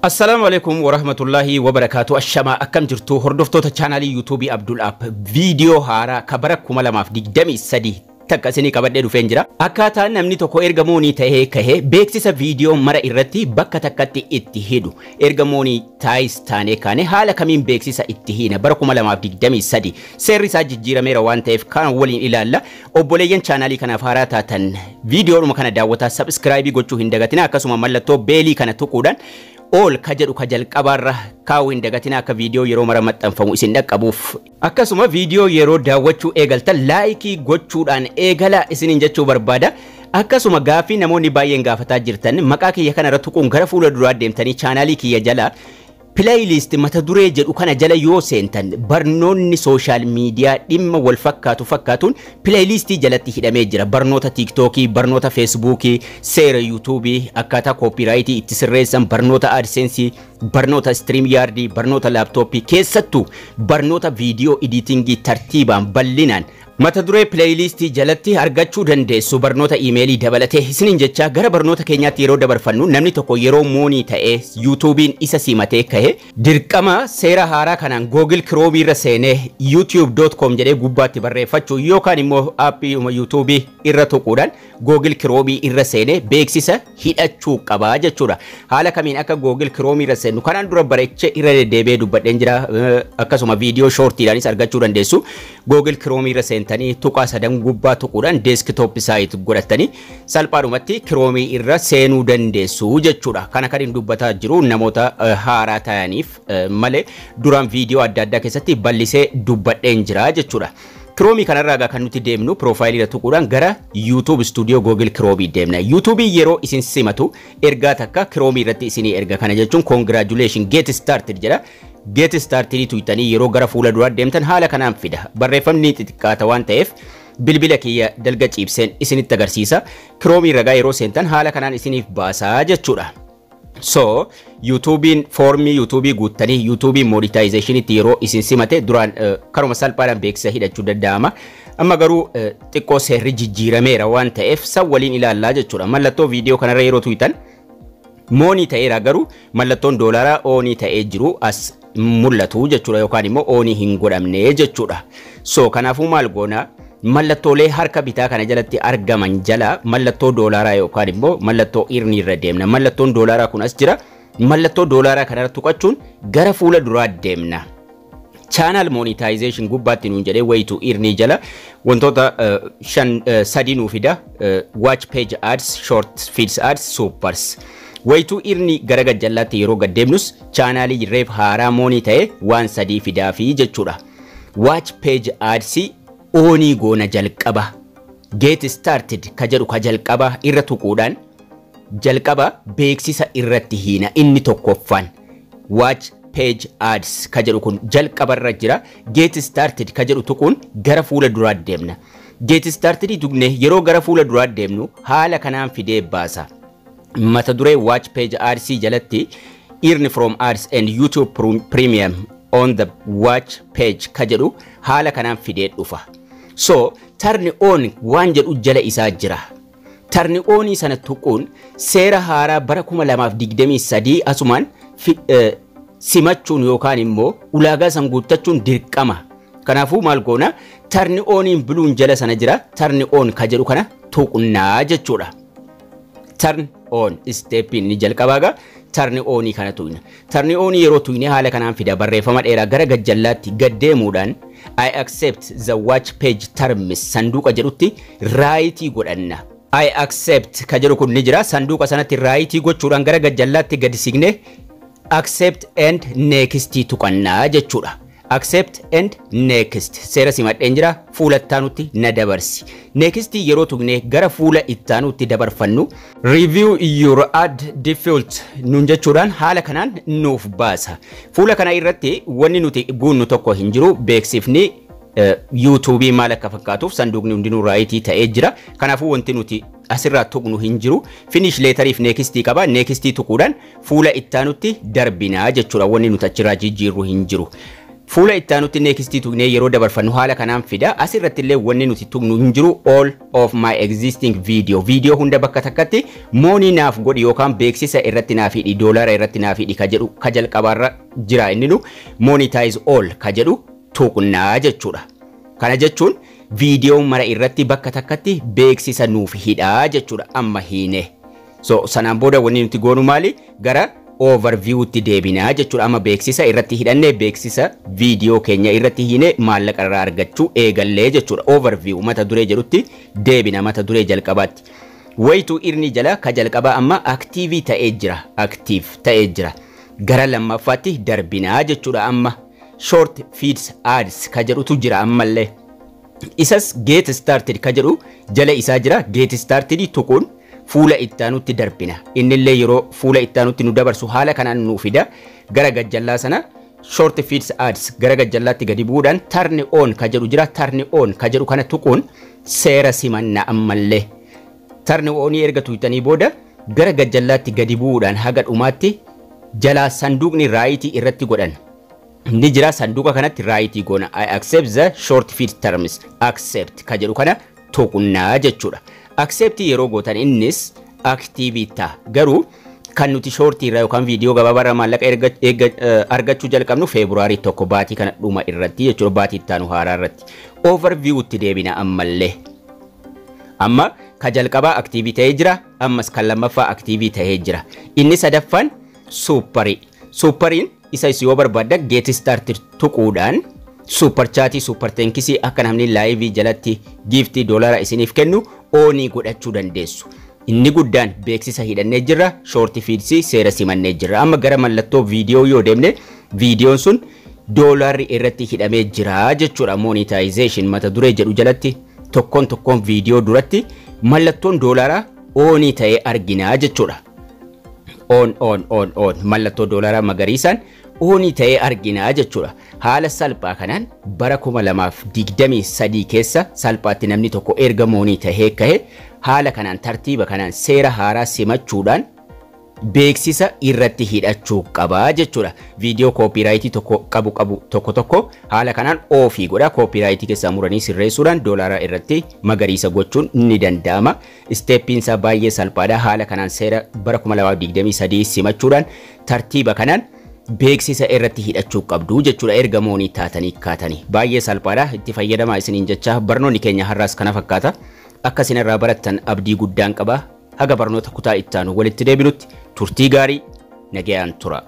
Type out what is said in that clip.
Assalaamu alaikum warahmatullahi wabarakaatu. Ashamaa, akkam jirtu hordoftoota chaanaalii Yuutuubii Abdul App? Viidiyoo haaraa ka bara 2023 takka isinii qabadhee dhufeen jira. Akkaataa namni tokko erga moonii ta'ee kahee beeksisa viidiyoo mara irratti bakka takkatti itti hidhu. Erga monetize taanee kaane haala kamiin beeksisa itti hina? Bara 2023 seerri isaa jijjiirameera waan ta'eef kan waliin ilaalla. Obboleeyyan chaanaalii kanaaf haaraa taatan viidiyoodhuma kana daawwataa subscribe gochuu hin dagatina. Akkasuma mallattoo bell kana tuquudhaan all ka jedhu ka jalqabaarra kaa'uu hin dagatina, akka viidiyoo yeroo mara maxxanfamu isin dhaqqabuuf. Akkasuma viidiyoo yeroo daawwachuu eegaltan like gochuudhaan eegala isiniin jechuu barbaada. Akkasuma gaaffii namoonni baay'een gaafataa jirtan, maqaa kiyya kanarra tuquun gara fuula duraa deemtanii chaanaalii kiyya jala playlist mata duree jedhu kana jala yoo seentan, barnoonni social media dhimma wal fakkaatu fakkaatuun playlistii jalatti hidhamee jira. Barnoota Tiiktookii, barnoota Feesbuukii, seera Yuutuubii, akkaataa copyright itti sirreessan, barnoota AdSense, barnoota StreamYard, barnoota laaptooppii, keessattuu barnoota viidiyoo editing tartiibaan bal'inaan mata duree playlistii jalatti argachuu dandeessu, barnoota iimeelii dabalatee isiniin jecha. Gara barnoota keenyaatti yeroo dabarfannu, namni tokko yeroo moonii ta'ee Yuutuubiin isa simatee kahe dirqama seera haaraa kanaan Google Chrome irra seenee youtube.com jedhee gubbaatti barreeffachuu yookaan immoo aappii Yuutuubii irra tuquudhaan Google Chrome irra seenee beeksisa hidhachuu qabaa jechuudha. Haala kamiin akka Google Chrome irra seennu kanaan dura bareechee irra deddeebi'ee dubbadheen jira. Akkasuma viidiyoo shortiidhaanis argachuu dandeessu. Google Chrome irra seentanii tuqaa sadan gubbaa tuquudhaan desktop site godhatanii salphaadhumatti Chrome irra seenuu dandeessu jechuudha. Kana kan hin dubbataa jiru namoota haaraa ta'aniif malee duraan viidiyoo adda addaa keessatti bal'isee dubbadheen jira jechuudha. Chrome kanarraa egaa kan nuti deemnu profile irra tuquudhaan gara YouTube Studio Google Chrome deemna. YouTube yeroo isin simatu ergaa takka Chrome irratti isinii erga. Kana jechuun "Congratulation, get started" jedha. "Get started" tuqxanii yeroo gara fuula duraa deemtan haala kanaan fida. Barreeffamni xixiqqaata waan ta'eef bilbila kiyya dalga ciibseen isinitti agarsiisa. Chrome ragaa yeroo seentan haala kanaan isiniif baasaa jechuudha. So YouTubein foormii YouTubeii guuttanii YouTubein monetizationitti yeroo isin simate duraan karuma salphaadhaan beeksisa hidhachuu danda'ama. Amma garuu xiqqoo seerri jijjiirameera waan ta'eef san waliin ilaallaa jechuudha. Mallattoo viidiyoo kanarra yeroo tuqxan moonii ta'eera, garuu mallattoon doolaaraa on ta'ee jiru as mul'atu jechuudha, yookaan immoo on hin godhamne jechuudha. So kanaafuu maal goona? Mallattoolee harka bitaa kana jalatti argaman jala mallattoo doolaaraa yookaan immoo mallattoo earn irra deemna. Mallattoon doolaaraa kun as jira. Mallattoo doolaaraa kanarra tuqachuun gara fuula duraa deemna. Channel monetization gubbaatti nuun jedhee way to earn jala wantoota shan sadii nuu fida: watch page ads, short feeds ads, supers. Way to earn gara gajjallaatti yeroo gaddeemnus chaanaalii reef haaraa moonii ta'e waan sadii fidaafii jechuudha. Watch page ads on goona jalqaba. "Get started" ka jedhu ka jalqaba irra tuquudhaan jalqaba beeksisa irratti hiina inni tokkoffaan. Watch page ads ka jedhu kun jalqabarra jira. "Get started" ka jedhu tuquun gara fuula duraa deemna. "Get started" tuqne yeroo gara fuula duraa deemnu haala kanaan fidee baasa. Mata duree watch page ads jalatti "Earn from ads and YouTube Premium on the watch page" ka jedhu haala kanaan fidee dhufa. So "turn on" waan jedhu jala isaa jira. Turn on sana tuquun seera haaraa bara 2023 asumaan simachuun yookaan immoo ulaagaa san guuttachuun dirqama. Kanaafuu maal goona? Turn oniin blueun jala sana jira. "Turn on" ka jedhu kana tuqnaa jechuudha. Turn on stepiin ni jalqabaa gaa turn on kana tuqna. Turn on yeroo tuqne haala kanaan fida. Barreeffama dheeraa gara gajjallaatti gaddeemuudhaan "I accept the watch page terms" sanduuqa jedhutti right godhanna. "I accept" ka jedhu kun ni jira. Sanduuqa sanatti right gochuudhaan gara gajjallaatti gadi siqne "Accept and next" tuqannaa jechuudha. "Accept and next", seera simadheen jira, fuula ittaanutti na dabarsi. "Next" yeroo tuqne gara fuula ittaanutti dabarfannu "Review your ad default" nuun jechuudhaan haala kanaan nuuf baasa. Fuula kana irratti wanni nuti guunnu tokko hin jiru. Beeksifni Yuutuubii maal akka fakkaatuuf sanduuqni hundinuu right ta'ee jira. Kanaafuu wanti nuti asirraa tuqnu hin jiru. "Finish lateriif" "next" qaba. "Next" tuquudhaan fuula ittaanutti darbinaa jechuudha. Wanni nuti achirraa jijjiirru hin jiru. Fuula itti aanutti next tuqnee yeroo dabarfannu haala kanaan fida. Asirratti illee wanni nuti tuqnu hin jiru. All of my existing video. Video hunda bakka takkatti money naaf godhi yookaan beeksisa irratti naaf hidhi, doolaara irratti naaf hidhi ka jedhu ka jalqabaarra jira, inni nu monetize all ka jedhu tuqnaa jechuudha. Kana jechuun viidiyoo mara irratti bakka takkatti beeksisa nuuf hidhaa jechuudha amma hiine. So sanaan booda wanni nuti goonu maali? Gara overviewtti deebinaa jechuudha. Amma beeksisa irratti hidhannee, beeksisa viidiyoo keenya irratti hiine, maallaqa irraa argachuu eegallee jechuudha. Overview mata duree jedhutti deebina, mata duree jalqabaatti. Wayituu irni jala ka jalqabaa amma active ta'ee jira. Active ta'ee jira. Gara lammaffaatti darbinaa jechuudha amma. Short feeds ads ka jedhutu jira ammallee. Isas get started ka jedhu jala isaa jira. Get started tuquun fuula ittaanutti darbina. Innillee yeroo fuula ittaanutti nu dabarsu haala kanaan nu fida. Gara gajjallaa sana short feeds ads gara gajjallaatti gadi bu'uudhaan turn on ka jedhu jira. Turn on ka jedhu kana tuquun seera simanna ammallee. Turn on erga tuqxanii booda gara gajjallaatti gadi bu'uudhaan haga dhumaatti jalaa sanduuqni right irratti godhan ni jira. Sanduuqa kanatti right goona. I accept the short feed terms, accept ka jedhu kana tuqunnaa jechuudha. Accept yeroo gootan innis active ta'a. Garuu kan nuti short irraa yookaan viidiyoo gabaabaa irraa maallaqa argachuu jalqabnu Feebruaarii 1, baatii kana dhuma irratti jechuudha, baatii ittaanu haaraa irratti. Overviewtti deebina ammallee. Amma ka jalqabaa active ta'ee jira, ammas kan lammaffaa active ta'ee jira. Inni sadaffaan super. Superiin isa yoo barbaadda get started tuquudhaan super chat, super thanks, akka namni live jalatti gift doolaara isiniif kennu on godhachuu dandeessu. Inni guddaan beeksisa hidhannee jirra, short feeds seera simannee jirra. Amma gara mallattoo viidiyoo yoo deemne viidiyoon sun doolaarri irratti hidhamee jira jechuudha. Monetization mata duree jedhu jalatti tokkoon tokkoon viidiyoo duratti mallattoon doolaaraa on ta'ee arginaa jechuudha. On, on, on, on, mallattoo doolaaraa magariisaan on ta'ee arginaa jechuudha. Haala salphaa kanaan bara 2023 keessa salphaatti namni tokko erga money tahee kahe haala kanaan, tartiiba kanaan, seera haaraa simachuudhaan beeksisa irratti hidhachuu qabaa jechuudha. Viidiyoo copyright tokko qabu qabu tokko tokko haala kanaan off godha. Copyright keessaa muranii sirreessuudhaan doolaara irratti magariisa gochuun ni danda'ama. Steppiin isaa baay'ee salphaadha. Haala kanaan seera bara 2023 simachuudhaan tartiiba kanaan beeksisa irratti hidhachuu qabdu jechuudha erga money taatanii kaatanii. Baay'ee salphaadha. Itti fayyadamaa isiniin jecha, barnoonni keenya har'aas kana fakkaata. Akka isin irraa barattan abdii guddaan qaba. Haga barnoota kutaa ittaanu walitti deebinutti turtii gaarii, nagayaan tura.